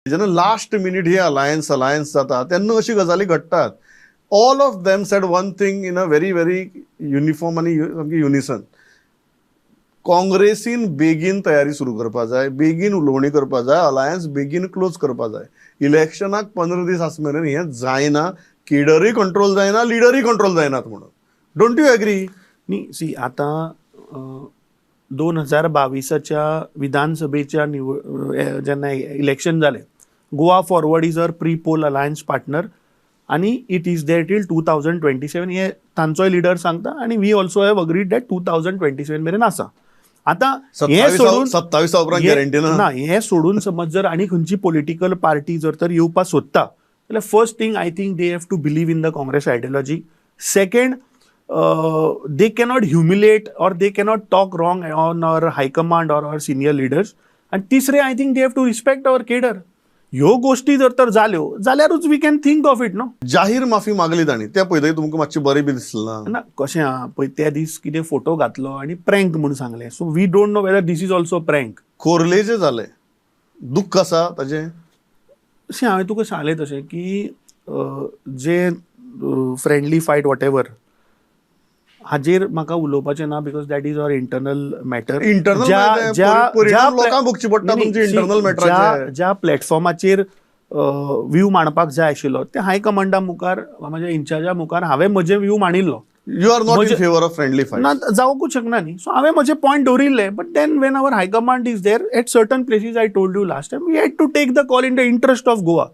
जेन्ना last minute ही alliance alliance जाता तेन्ना अशी गजाली घडटात. All of them said one thing in a very very uniform आनी सामकी युनिसन. काँग्रेसीन बेगीन तयारी सुरू करपा जाय, बेगीन उलोवणी करपा जाय, अलायन्स बेगीन क्लोज करपा जाय. इलेक्शनाक 15 दीस आस मेरेन हें जायना, केडरूय कंट्रोल जायना, लिडरूय कंट्रोल जायनात म्हणून. Don't you agree? न्ही, सी, आतां 2022च्या विधानसभेच्या निवड जेन्ना इलेक्शन जालें, Goa Forward is our pre poll alliance partner आनी it is there till 2027 हे तांचोय लिडर सांगता आनी we also have agreed that 2027 मेरेन आसा. आतां हें सोडून 27 उपरांत गॅरंटी ना. ना, हें सोडून समज जर आनी खंयची पॉलिटिकल पार्टी जर तर येवपाक सोदता जाल्यार first thing, I think they have to believe in the Congress ideology. Second, they cannot humiliate or they cannot talk wrong on our high command or our senior leaders. आनी तिसरें, I think they have to respect our cadre. ह्यो गोश्टी जर तर जाल्यो जाल्यारूच we can think of it, no? जाहीर माफी मागली तांणी, त्या पळयतकीर तुमकां मातशें बरें बी दिसलें ना? ना, कशें आहा पळय, त्या दीस कितें फोटो घातलो आनी प्रँक म्हूण सांगलें, so we don't know whether this is also prank. खोर्लेचें जालें, दुख्ख आसा ताजें? अशें हांवें तुका सांगलें तशें की जे फ्रेंडली फायट what ever हाजेर म्हाका उलोवपाचें ना because that is our internal matter. Internal परिणाम लोकांक भोगचे पडटा तुमचे इंटरनल मॅटराचे. ज्या प्लॅटफॉर्माचेर व्यू मांडपाक जाय आशिल्लो ते हायकमांडा मुखार, म्हज्या इन्चार्जा मुखार हांवें म्हजे view मांडिल्लो. You are not in favour of friendly fight? ना, जावंकूच शकना न्ही. सो हांवें म्हजे पॉयंट दवरिल्ले, but then when our high command is there at certain places, I told you last time, we had to take the call in the interest of Goa.